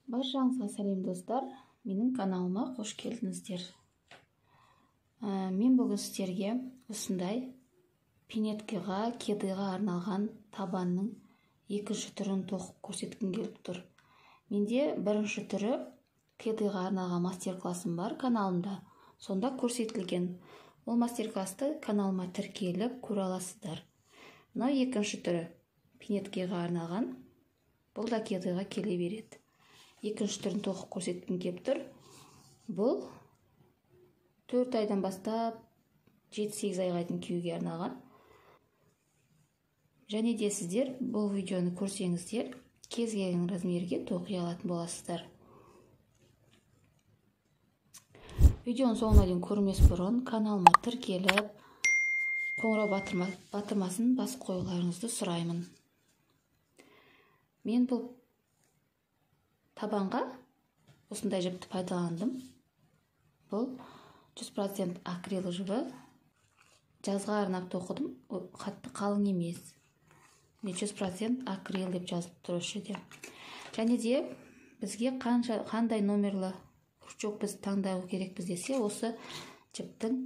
Баршаңызға сәлем достар, менің каналыма қош келдіңіздер. Мен бүгін сіздерге осындай пинеткаға, кедыға арналған табанның екінші түрін тоқып көрсеткім келіп тұр. Менде бірінші түрі кедыға арналған мастер-классым бар каналымда. Сонда көрсетілген. Ол мастер-классты каналыма тіркеліп көре аласыздар. Мынау екінші түрі пинеткаға арналған. Бұл да кедыға келе береді. Екінші түрін тоқып көрсеткім келіп тұр. Бұл 4 айдан бастап 7-8 айға дейін киюге арналған. Және де сіздер бұл видеоны көрсеңіздер, кез келген размерге тоқи алатын боласыздар. Видеоның соңына дейін көрмес бұрын каналыма тіркеліп, қоңырау батырмасын басып қоюларыңызды сұраймын. Мен бұл табанға осындай жіпті пайдаландым. Бұл 100% акрил жібі. Жазға арнап тоқыдым. Қатты қалың емес. 100% акрил деп жазылып тұр осы жерде. Және де бізге қандай номерлі крючок біз таңдау керекпіз десе, осы жіптің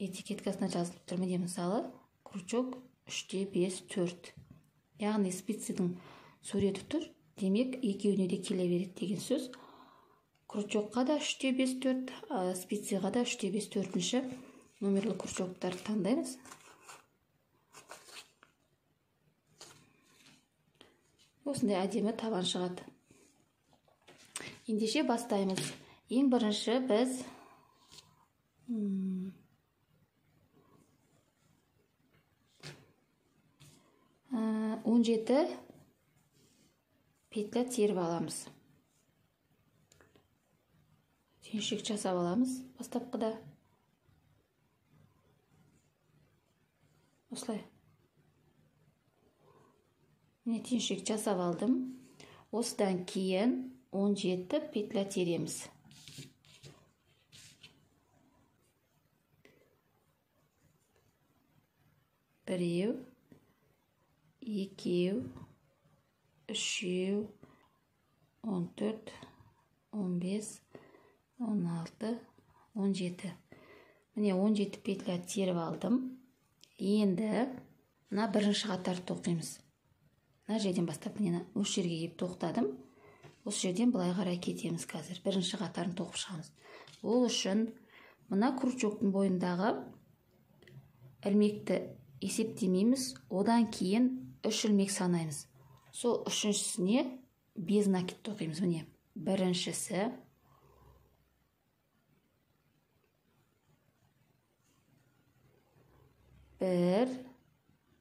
этикеткасына жазылып тұр. Міне мысалы, крючок 3-5 4. Яғни спицаның суреті тұр. Демек, екеуіне де келе береді деген сөз. Крючокқа да 3-5 4, спицаға да 3-5 4-ші номерлі крючоктарды таңдаймыз. Осындай әдемі табан шығады. Ендеше бастаймыз. Ең бірінші біз 17 петля теріп аламыз. Түйіншек жасап аламыз бастапқыда. Осылай. Міне түйіншек жасап алдым. Осыдан кейін 17 петля тереміз. Біреу, екеу, үшеу, 14, 15, 16, 17. Міне 17 петля теріп алдым. Енді мына бірінші қатар тоқимыз. Мына жерден бастап міне осы жерге келіп тоқтадым. Осы жерден былай қарай кетеміз қазір. Бірінші қатарын тоқып шығамыз. Ол үшін мына крючоктың бойындағы ілмекті есептемейміз. Одан кейін 3 ілмек санаймыз. Сол үшіншісіне без накид тоқимыз. Міне біріншісі, бір,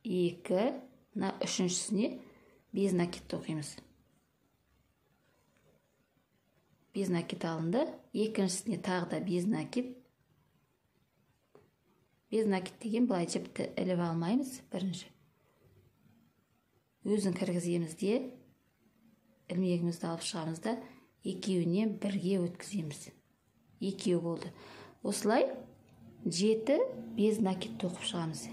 екі, мына үшіншісіне без накид тоқимыз. Без накид алынды. Екіншісіне тағы да без накид. Без накид деген былай жіпті іліп алмаймыз бірінші. Өзін кіргіземіз де, ілмегімізді алып шығамыз да, екеуіне бірге өткіземіз. Екеу болды. Осылай 7 без накид тоқып шығамыз.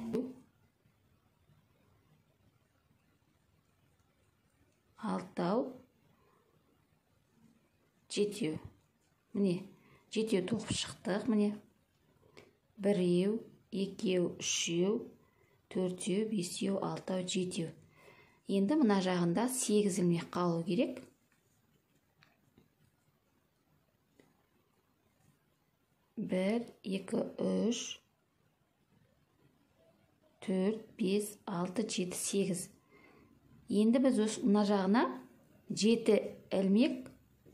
6, 7. Міне 7 тоқып шықтық. Міне 1, 2, 3, 4, 5, 6, 7. Енді мына жағында 8 ілмек қалу керек. 1, 2, 3, 4, 5, 6, 7, 8. Енді біз мына жағына 7 ілмек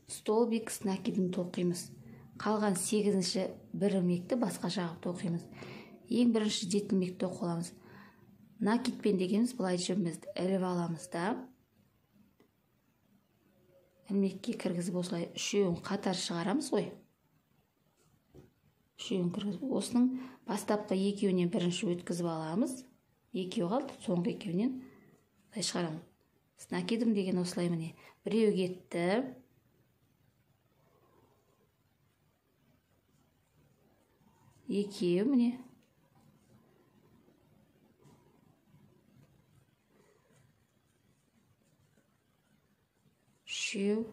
столбик с накидін тоқимыз. Қалған 8-ші бір ілмекті басқа жағып тоқимыз. Ең бірінші 7 ілмекті тоқып аламыз. Накидпен дегеніміз былай жібімізді іліп аламыз да, ілмекке кіргізіп осылай үшеуін қатар шығарамыз ғой. Үшеуін кіргізіп, осының бастапқы екеуінен бірінші өткізіп аламыз. Екеу қалды, соңғы екеуінен былай шығарамыз. С накидом деген осылай міне. Біреу кетті. Екеу міне. Үшеу,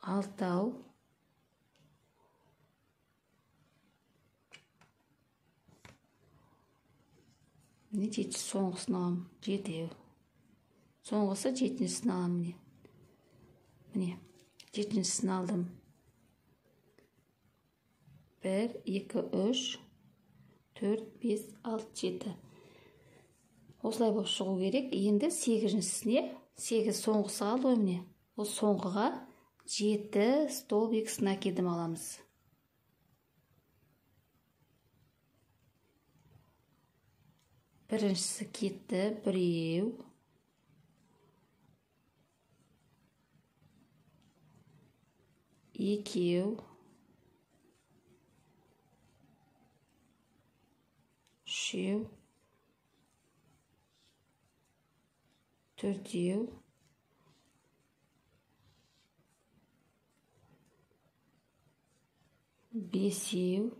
Алтау. Міне жетінші соңғысын аламын, жетеу. Соңғысы жетіншісін аламын, міне. Міне, жетіншісін алдым. 1, 2, 3, 4, 5, 6, 7. Осылай болып шығу керек. Енді сегізіншісіне, 8 соңғысы қалды ғой, міне. Ол соңғыға 7 столбик с накидом аламыз. Біріншісі кетті, біреу. Екеу. Үшеу. Төртеу. Бесеу.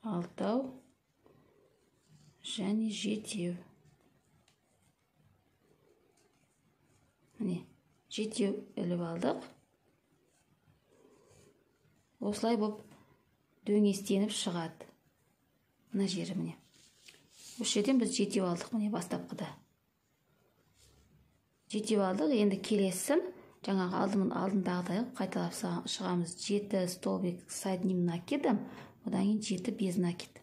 Алтау және жетеу. Міне, жетеу іліп алдық. Осылай болып дөңестеніп шығады. Мына жері міне. Осы жерден біз жетеу алдық, міне бастапқыда. Жетеу алдық, енді келесін жаңағы алдындағыдай қайталап шығамыз. 7 столбик с одним накидом, одан кейін 7 без накид.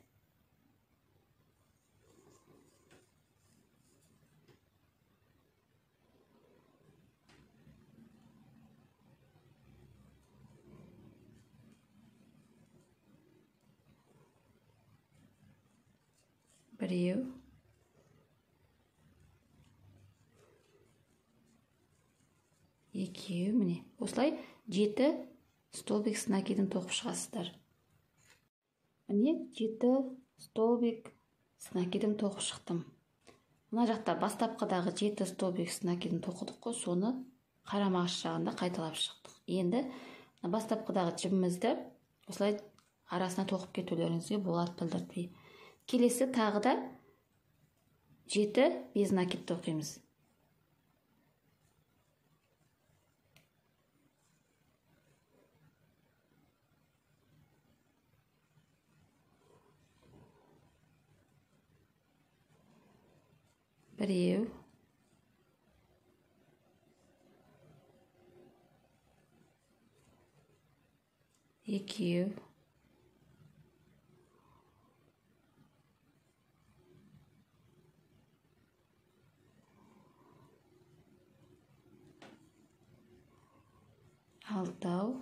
Біреу. Екеу, міне. Осылай 7 столбик с накидом тоқып шығасыздар. Міне 7 столбик с накидом тоқып шықтым. Мына жақта бастапқыдағы 7 столбик с накидом тоқыдық қой, соны қарама-қарсы жағында қайталап шықтық. Енді бастапқыдағы жібімізді осылай арасына тоқып кетулеріңізге болады, білдіртпей. Келесі тағы да 7 без накид тоқимыз. Біреу. Екеу. Алтау.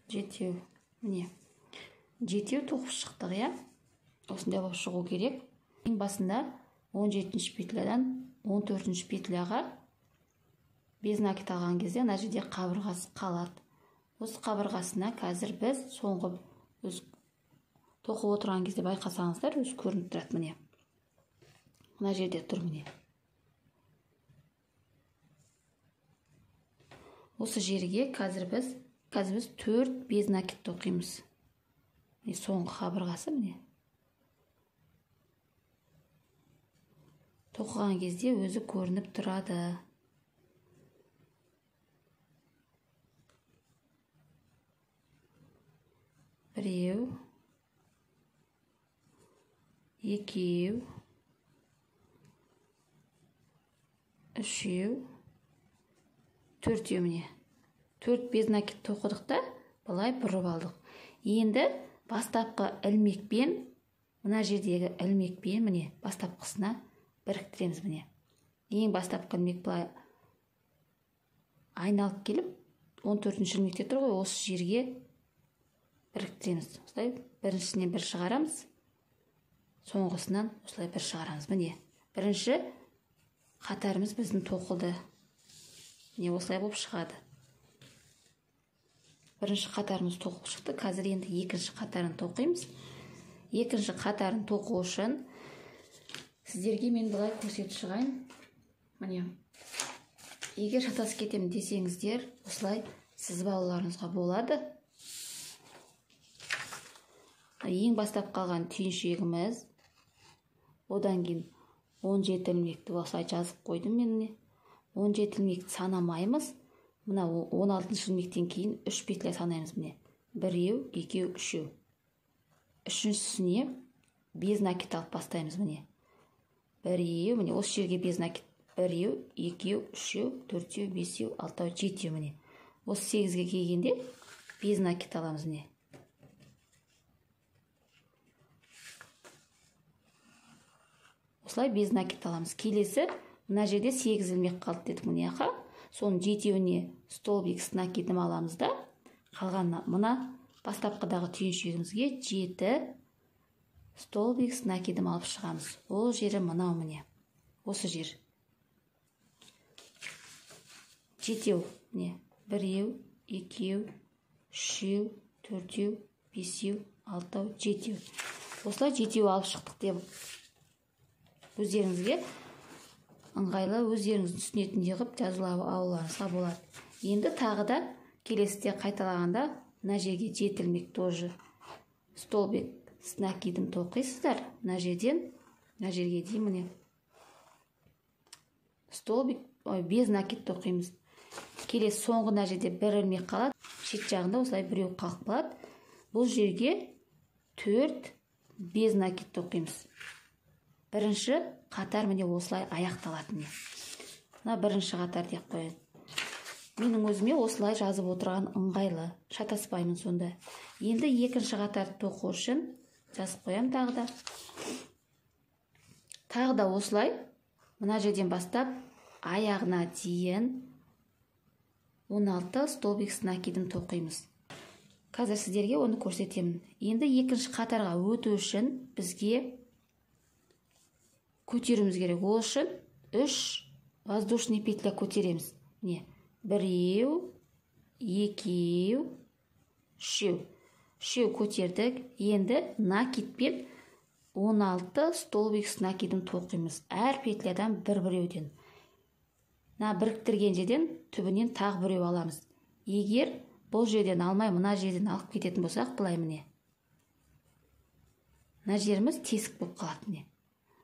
Жетеу. Міне. Жетеу тоқып шықтық, иә? Осындай болып шығу керек. Ең басында 17-ші петлядан 14-ші петляға без накид алған кезде мына жерде қабырғасы қалады. Осы қабырғасына қазір біз соңғы өз тоқып отырған кезде байқасаңыздар, өз көрініп тұрады, міне. Мына жерде тұр, міне. Осы жерге қазір біз 4 без накид тоқимыз. Міне соңғы қабырғасы, міне. Тоқыған кезде өзі көрініп тұрады. Біреу, екеу, үшеу, төртеу, міне. 4 без накид тоқыдық та былай бұрып алдық. Енді бастапқы ілмекпен, мына жердегі ілмекпен, міне, бастапқысына біріктіреміз, міне. Ең бастапқы ілмек былай айналып келіп, 14-ші ілмекте тұр ғой, осы жерге біріктіреміз. Осылай біріншісінен бір шығарамыз, соңғысынан осылай бір шығарамыз. Міне, бірінші қатарымыз біздің тоқылды. Міне, осылай болып шығады. Бірінші қатарымыз тоқып шықты. Қазір енді екінші қатарын тоқимыз. Екінші қатарын тоқу үшін сіздерге мен былай көрсетіп шығайын. Міне, егер шатасып кетемін десеңіздер, осылай сызып алуларыңызға болады. Ең бастап қалған түйіншегіміз, одан кейін 17 ілмекті осылай жазып қойдым мен. Міне, 17 ілмекті санамаймыз. Мына 16 ілмектен кейін 3 петля санаймыз. Міне, біреу, екеу, үшеу. Үшіншісіне без накид алып бастаймыз. Міне, біреу, міне осы жерге без накид. Біреу, екеу, үшеу, төртеу, бесеу, алтау, жетеу. Міне, осы 8-ге келгенде без накид аламыз. Міне, осылай без накид аламыз. Келесі мына жерде 8 ілмек қалды дедік. Міне, аха, соның жетеуіне столбик с накидом аламыз да, қалған мына бастапқыдағы түйіншегімізге 7 столбик с накидом алып шығамыз. Ол жері мынау, міне, осы жер. Жетеу, міне, біреу, екеу, үшеу, төртеу, бесеу, алтау, жетеу. Осылай жетеу алып шықтық деп өздеріңізге ыңғайлы, өздеріңіз түсінетіндей қылып жазып алуларыңызға болады. Енді тағы да келесіде қайталағанда мына жерге 7 ілмек тоже столбик с накидом тоқисыздар. Мына жерден мына жерге дейін міне столбик, ой, без накид тоқимыз. Келесі соңғы мына жерде бір ілмек қалады, шет жағында осылай біреу қалып қалады. Бұл жерге 4 без накид тоқимыз. Бірінші қатар міне осылай аяқталады. Міне, мына бірінші қатар деп қояйын. Менің өзіме осылай жазып отырған ыңғайлы, шатаспаймын сонда. Енді екінші қатарды тоқу үшін жазып қоямын тағы да. Тағы да осылай мына жерден бастап аяғына дейін 16 столбик с накидом тоқимыз. Қазір сіздерге оны көрсетемін. Енді екінші қатарға өту үшін бізге көтеруіміз керек. Ол үшін 3 воздушный петля көтереміз. Міне, біреу, екеу, үшеу. Үшеу көтердік. Енді накидпен 16 столбик с накидом тоқимыз. Әр петлядан бір-біреуден. Мына біріктірген жерден түбінен тағы біреу аламыз. Егер бұл жерден алмай, мына жерден алып кететін болсақ, былай міне, мына жеріміз тесік болып қалады. Міне,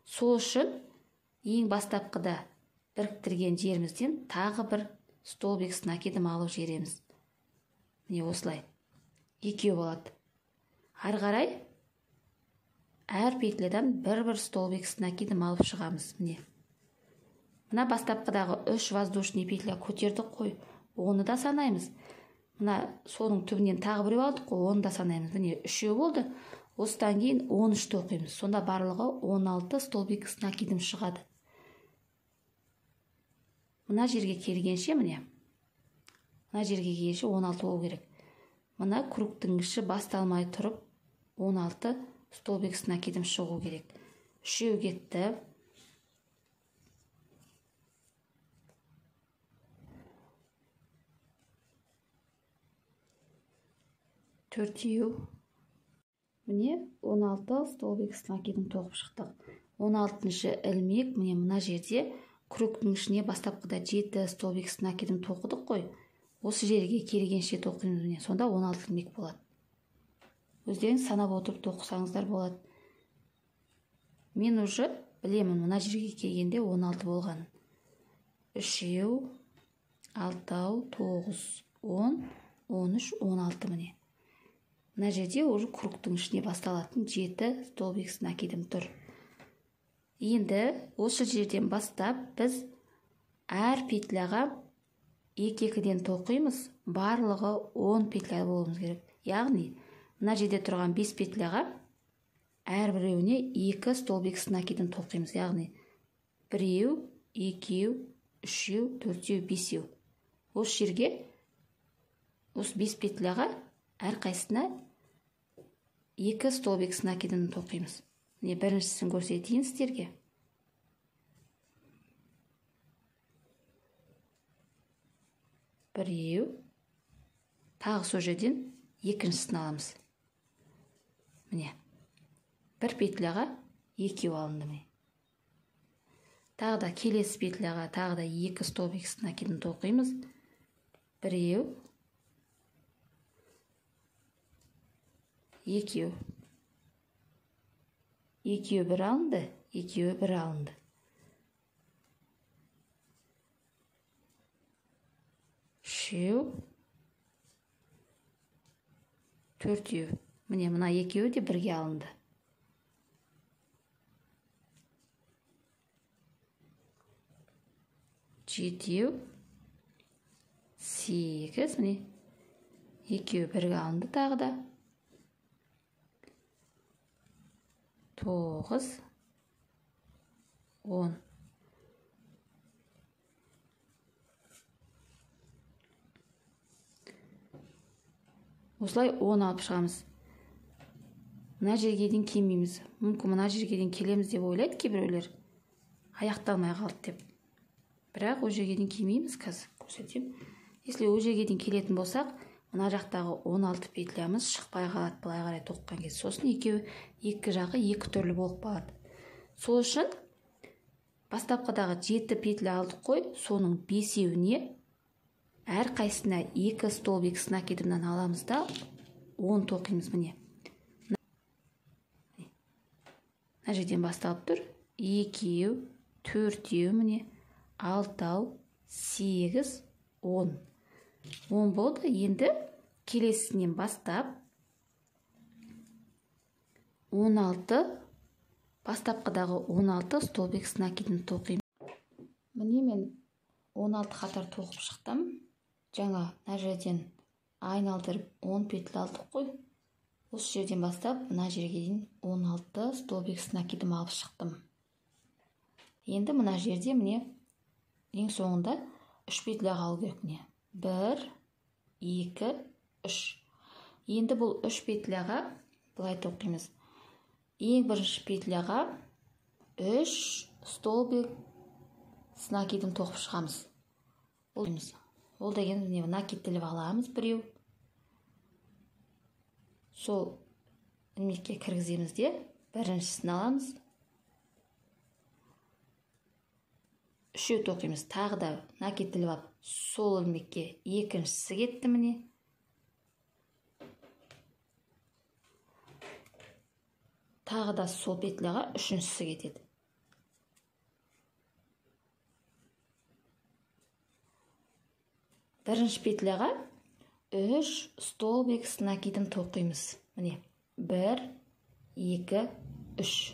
сол үшін ең бастапқыда біріктірген жерімізден тағы бір столбик с накидом алып жібереміз. Міне, осылай екеу болады. Ары қарай әр петлядан бір-бір столбик с накидом алып шығамыз. Міне, мына бастапқыдағы 3 воздушный петля көтердік қой, оны да санаймыз. Мына соның түбінен тағы біреу алдық қой, оны да санаймыз. Міне, үшеу болды. Осыдан кейін 13 тоқимыз. Сонда барлығы 16 столбик с накидом шығады. Мына жерге келгенше, міне, мына жерге келгенше 16 болу керек. Мына кругтың іші басталмай тұрып 16 столбик с накидом шығу керек. Үшеу кетті. Төртеу. Міне, 16 столбик с накидом тоқып шықтық. 16-шы ілмек, міне мына жерде кругтың ішіне бастапқыда 7 столбик с накидом тоқыдық қой. Осы жерге келгенше тоқимыз. Міне, сонда 16 ілмек болады. Өздеріңіз санап отырып тоқысаңыздар болады. Мен уже білемін, мына жерге келгенде 16 болғанын. Үшеу, алтау, 9, 10, 13, 16 міне. Мына жерде уже кругтың ішіне басталатын 7 столбик с накидом тұр. Енді осы жерден бастап біз әр петляға 2-2-ден тоқимыз. Барлығы 10 петля болуымыз керек. Яғни мына жерде тұрған 5 петляға әрбіреуіне 2 столбик с накидом тоқимыз. Яғни біреу, екеу, үшеу, төртеу, бесеу. Осы жерге осы 5 петляға әрқайсысына 2 столбик с накидом тоқимыз. Міне, біріншісін көрсетейін сіздерге. Біреу, Тағы сол жерден екіншісін аламыз. Міне. Бір петляға екеу алынды міне. Тағы да келесі петляға тағы да 2 столбик с накидом тоқимыз. Біреу, екеу. Екеуі бір алынды, екеуі бір алынды. Үшеу, төртеу. Міне мына екеуі де бірге алынды. Жетеу, 8, міне екеуі бірге алынды тағы да. 9, 10. Осылай 10 алып шығамыз. Мына жерге дейін келмейміз. Мүмкін мына жерге дейін келеміз деп ойлайды кейбіреулер. Аяқталмай қалды деп. Бірақ ол жерге дейін келмейміз, қазір көрсетемін. Если ол жерге дейін келетін болсақ, мына жақтағы 16 петлямыз шықпай қалады былай қарай тоққан кезде. Сосын екеуі екі жағы екі түрлі болып қалады. Сол үшін бастапқыдағы 7 петля алдық қой, соның 5-еуіне әрқайсысына 2 столбик с накидымнан аламыз да 10 тоқимыз міне. Мына жерден басталып тұр. 2, 4, міне 6, 8, 10. 10 болды. Енді келесінен бастап 16, бастапқыдағы 16 столбик с накидын тоқимын. Міне мен 16 қатар тоқып шықтым. Жаңа мына жерден айналдырып 10 петля алдық қой. Осы жерден бастап мына жерге дейін 16 столбик с накидым алып шықтым. Енді мына жерде міне ең соңында 3 петля қалу керек міне. 1, 2, 3. Енді бұл 3 петляға былай тоқимыз. Ең бірінші петляға 3 столбик с накидым тоқып шығамыз. Ол деген міне накид тіліп аламыз біреу. Сол ілмекке кіргіземіз де біріншісін аламыз. Үшеу тоқимыз. Тағы да накид тіліп алып сол ілмекке екіншісі кетті міне. Тағы да сол петляға үшіншісі кетеді. Бірінші петляға 3 столбик с накидом тоқимыз. Міне 1, 2, 3.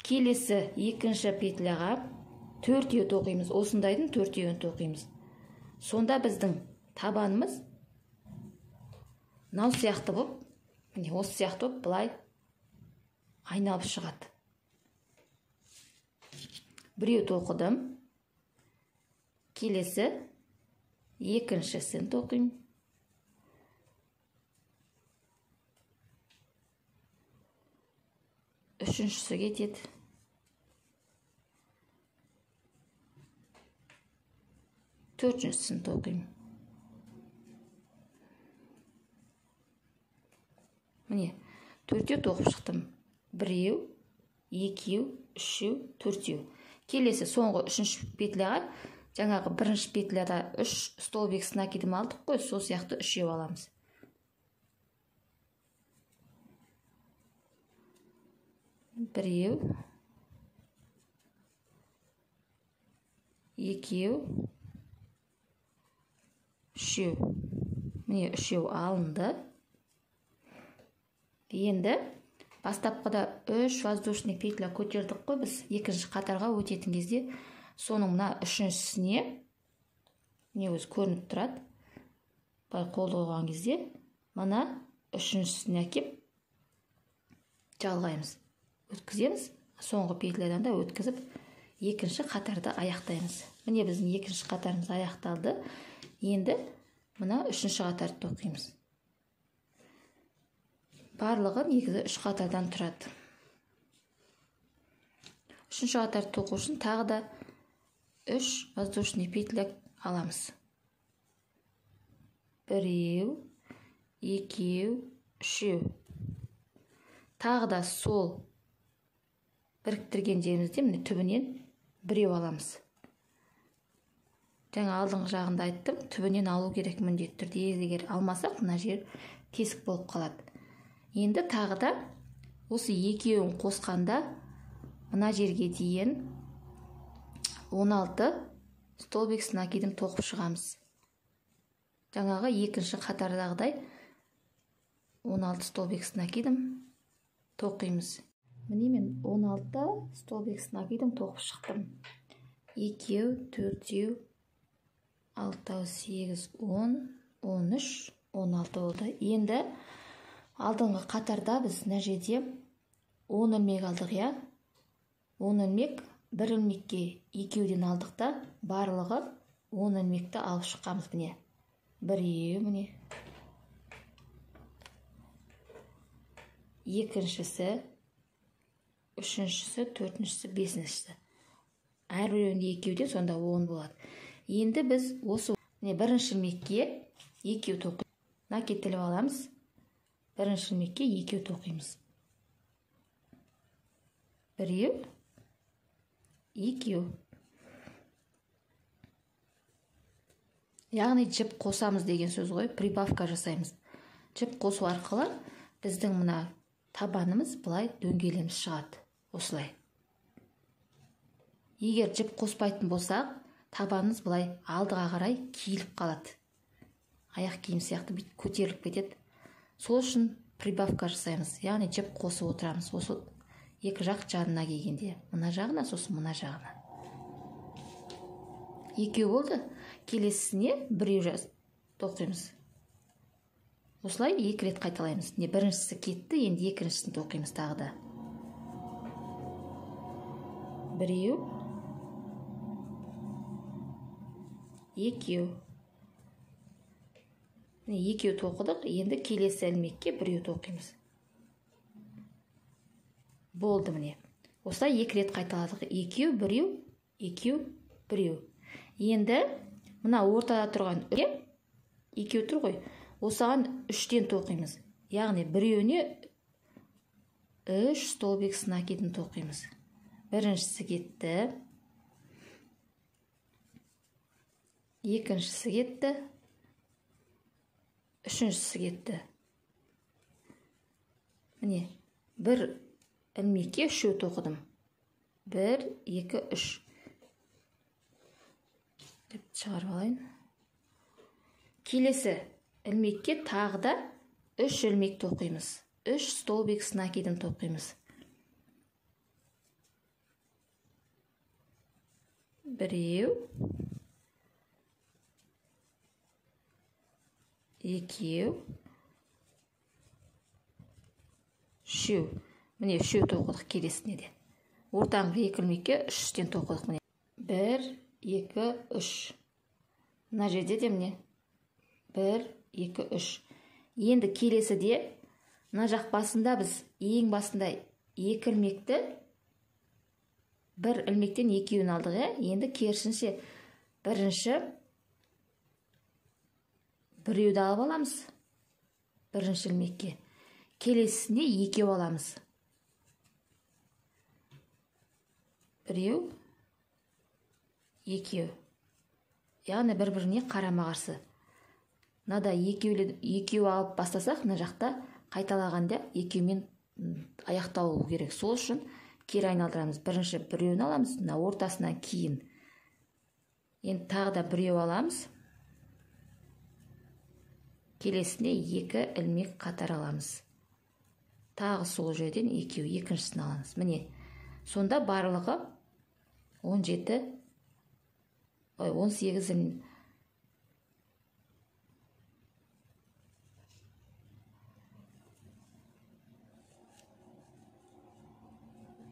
Келесі екінші петляға 4 тоқимыз. Осындайдың 4-еуін тоқимыз. Сонда біздің табанымыз мынау сияқты болып, міне осы сияқты болып былай айналып шығады. Біреу тоқыдым. Келесі екіншісін тоқимын. Үшіншісі кетеді. Төртіншісін тоқимын. Міне, төртеу тоқып шықтым. Біреу, екеу, үшеу, төртеу. Келесі соңғы үшінші петляға жаңағы бірінші петляда 3 столбик с накидом алдық қой, сол сияқты үшеу аламыз. Біреу, екеу, үшеу. Міне үшеу алынды. Енді бастапқыда 3 воздушный петля көтердік қой біз екінші қатарға өтетін кезде, соның мына үшіншісіне міне өзі көрініп тұрады. Былай қолды қойған кезде мына үшіншісіне әкеп жалғаймыз. Өткіземіз. Соңғы петлядан да өткізіп екінші қатарды аяқтаймыз. Міне біздің екінші қатарымыз аяқталды. Енді мына үшінші қатарды тоқимыз. Барлығы негізі 3 қатардан тұрады. Үшінші қатарды тоқу үшін тағы да 3 воздушный петля аламыз. Біреу, екеу, үшеу. Тағы да сол біріктірген жерімізде міне түбінен біреу аламыз. Жаңа алдыңғы жағында айттым, түбінен алу керек міндетті түрде. Егер алмасақ, мына жер тесік болып қалады. Енді тағы да осы екеуін қосқанда мына жерге дейін 16 столбик с накидом тоқып шығамыз. Жаңағы екінші қатардағыдай 16 столбик с накидом тоқимыз. Міне мен 16 столбик с накидом тоқып шықтым. 2, 4, 6, 8, 10, 13, 16 болды. Енді алдыңғы қатарда біз мына жерде 10 ілмек алдық, иә? 10 ілмек, бір ілмекке екеуден алдық та, барлығы 10 ілмекті алып шыққанбыз міне. Біреу міне. Екіншісі, үшіншісі, төртіншісі, бесіншісі. Әрбіреуінде екеуден, сонда 10 болады. Енді біз осы міне бірінші ілмекке екеу тоқимыз. Накид тіліп аламыз. Бірінші ілмекке екеу тоқимыз. Біреу, екеу. Яғни жіп қосамыз деген сөз ғой, прибавка жасаймыз. Жіп қосу арқылы біздің мына табанымыз былай дөңгелеміз шығады. Осылай. Егер жіп қоспайтын болсақ, табанымыз былай алдыға қарай киіліп қалады. Аяқ киім сияқты бүйтіп көтеріліп кетеді. Сол үшін прибавка жасаймыз. Яғни жіп қосып отырамыз. Осы екі жақ жанына келгенде, мына жағына, сосын мына жағына. Екеу болды. Келесісіне біреу тоқимыз. Осылай екі рет қайталаймыз. Не біріншісі кетті, енді екіншісін тоқимыз тағы да. Біреу, екеу. Міне екеу тоқыдық, енді келесі ілмекке біреу тоқимыз. Болды міне. Осылай екі рет қайталадық. Екеу, біреу, екеу, біреу. Енді мына ортада тұрған екеу тұр ғой. Осыған үштен тоқимыз. Яғни біреуіне 3 столбик с накидом тоқимыз. Біріншісі кетті. Екіншісі кетті. Үшіншісі кетті. Міне бір ілмекке үшеу тоқыдым. 1, 2, 3. Деп шығарып алайын. Келесі ілмекке тағы да 3 ілмек тоқимыз. 3 столбик с накидом тоқимыз. Біреу, екеу, үшеу. Міне үшеу тоқыдық келесіне де. Ортаңғы екі ілмекке үштен тоқыдық міне. 1, 2, 3. Мына жерде де міне 1, 2, 3. Енді келесіде мына жақ басында біз ең басында екі ілмекті бір ілмектен екеуін алдық, иә? Енді керісінше бірінші біреуді алып аламыз бірінші ілмекке. Келесісіне екеу аламыз. Біреу, екеу. Яғни бір-біріне қарама-қарсы. Мынада екеу алып бастасақ, мына жақта қайталағанда екеумен аяқталу керек. Сол үшін кері айналдырамыз. Бірінші біреуін аламыз, мына ортасынан кейін. Енді тағы да біреу аламыз. Келесіне екі ілмек қатар аламыз. Тағы сол жерден екеу, екіншісін аламыз. Міне, сонда барлығы 17, 18 ілмек.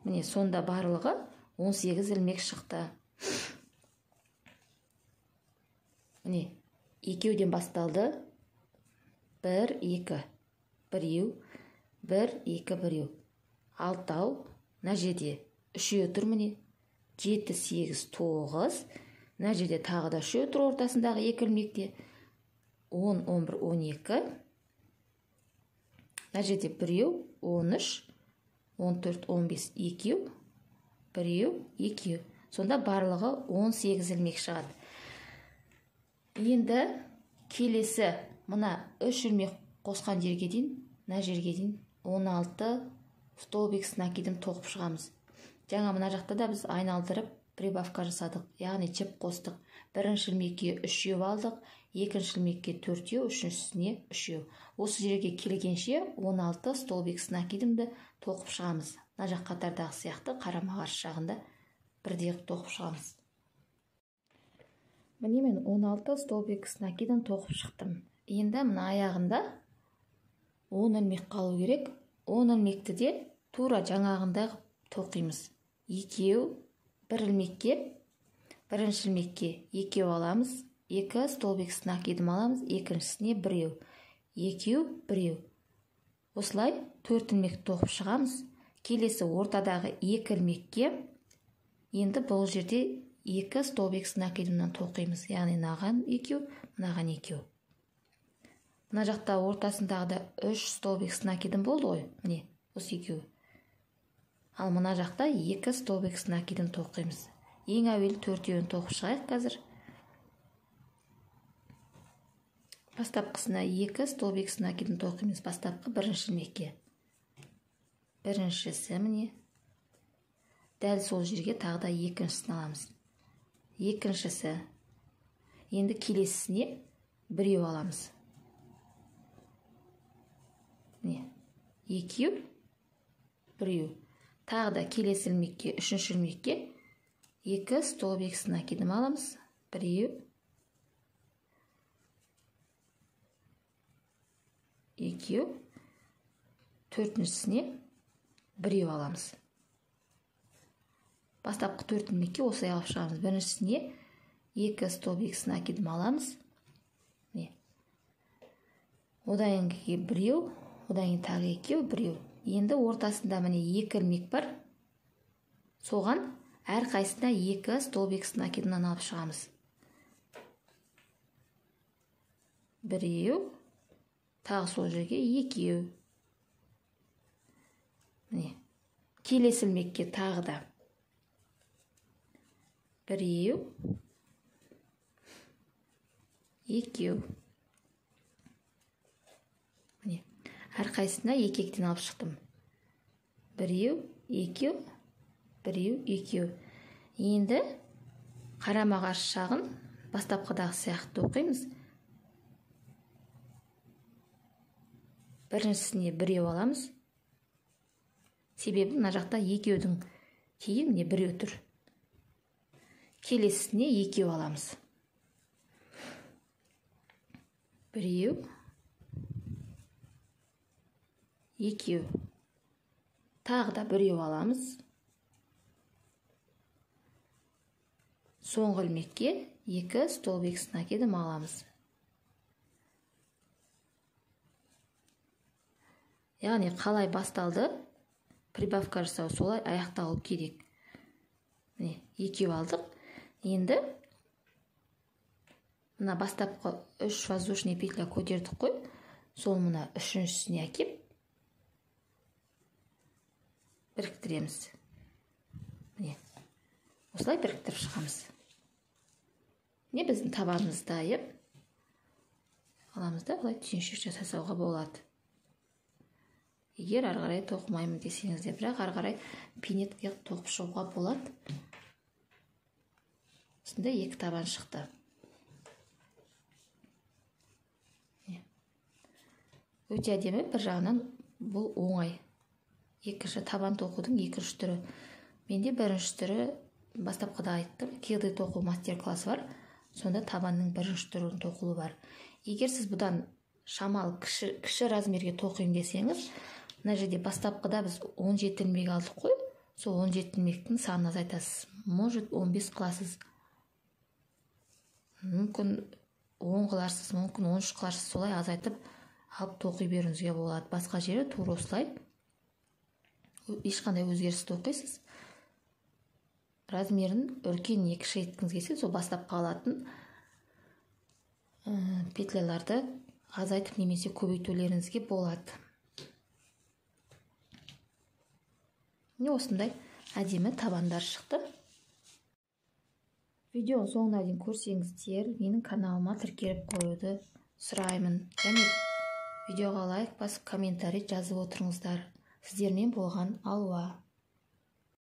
Міне, сонда барлығы 18 ілмек шықты. Міне, екеуден басталды. 1, 2, біреу, 1, 2, біреу. Алтау, мына жерде үшеу тұр міне. 7, 8, 9. Мына жерде тағы да үшеу тұр ортасындағы екі ілмекте. 10, 11, 12. Мына жерде біреу, 13, 14, 15, екеу, біреу, екеу. Сонда барлығы 18 ілмек шығады. Енді келесі мына 3 ілмек қосқан жерге дейін, мына жерге дейін 16 столбик с накидом тоқып шығамыз. Жаңа мына жақта да біз айналдырып прибавка жасадық, яғни жіп қостық. Бірінші ілмекке 3 алдық, екінші ілмекке 4, үшіншісіне 3. Осы жерге келгенше 16 столбик с накидомды тоқып шығамыз. Мына жақ қатардағы сияқты қарама-қарсы жағында бірдей қылып тоқып шығамыз. Міне мен 16 столбик с накидом тоқып шықтым. Енді мына аяғында 10 ілмек қалу керек. 10 ілмекті де тура жаңағындай қылып тоқимыз. Екеу, бір ілмекке, бірінші ілмекке екеу аламыз, 2 столбик с накидом аламыз, екіншісіне біреу, екеу, біреу. Осылай 4 ілмек тоқып шығамыз. Келесі ортадағы 2 ілмекке енді бұл жерде 2 столбик с накидомнан тоқимыз. Яғни мынаған екеу, мынаған екеу. Мына жақта ортасындағы да 3 столбик с накидом болды ғой, міне осы екеуі. Ал мына жақта 2 столбик с накидом тоқимыз. Ең әуелі төртеуін тоқып шығайық қазір. Бастапқысына 2 столбик с накидом тоқимыз. Бастапқы бірінші ілмекке. Біріншісі міне. Дәл сол жерге тағы да екіншісін аламыз. Екіншісі. Енді келесісіне біреу аламыз. Міне. Екеу, біреу. Тағы да келесі ілмекке, үшінші ілмекке 2 столбик с накидом аламыз. Біреу, екеу, төртіншісіне біреу аламыз. Бастапқы төрт ілмекке осылай алып шығамыз. Біріншісіне 2 столбик с накидом аламыз. Міне. Одан кейін біреу, одан кейін тағы екеу, біреу. Енді ортасында міне 2 ілмек бар. Соған әрқайсысына 2 столбик с накидомнан алып шығамыз. Біреу, тағы сол жерге екеу. Міне. Келесі ілмекке тағы да біреу, екеу. Міне. Әрқайсысына екі-екіден алып шықтым. Біреу, екеу, біреу, екеу. Енді қарама-қарсы жағын бастапқыдағы сияқты тоқимыз. Біріншісіне біреу аламыз. Себебі мына жақта екеудің кейін міне біреу тұр. Келесісіне екеу аламыз. Біреу, екеу. Тағы да біреу аламыз. Соңғы ілмекке 2 столбик с накидом аламыз. Яғни қалай басталды прибавка жасау, солай аяқталу керек. Міне, екеу алдық. Енді мына бастапқы 3 воздушный петля көтердік қой, сол мына үшіншісіне әкеп біріктіреміз. Міне, осылай біріктіріп шығамыз. Міне біздің табанымыз дайын. Аламыз да былай түйіншек жасауға болады. Егер ары қарай тоқымаймын десеңіз де, бірақ ары қарай пинетке тоқып шығуға болады. Осындай екі табан шықты. Өте әдемі, бір жағынан бұл оңай. Екінші табан тоқудың екінші түрі. Менде бірінші түрі бастапқыда айттым, кеды тоқу мастер-классы бар. Сонда табанның бірінші түрін тоқылу бар. Егер сіз бұдан шамалы кіші размерге тоқимын десеңіз, мына жерде бастапқыда біз 17 ілмек алдық қой, сол 17 ілмектің санын азайтасыз. Может 15 қыласыз, мүмкін 10 қыларсыз, мүмкін 13 қыларсыз, солай азайтып алып тоқи беруіңізге болады. Басқа жері тура осылай, ешқандай өзгеріс тоқисыз. Размерін үлкен не кіші еткіңіз келсе, сол бастапқы алатын Петляларды азайтып немесе көбейтулеріңізге болады. Міне осындай әдемі табандар шықты. Видеоның соңына дейін көрсеңіздер, менің каналыма тіркеліп қоюды сұраймын. Және видеоға лайк басып, комментарий жазып отырыңыздар. Сіздермен болған Алуа.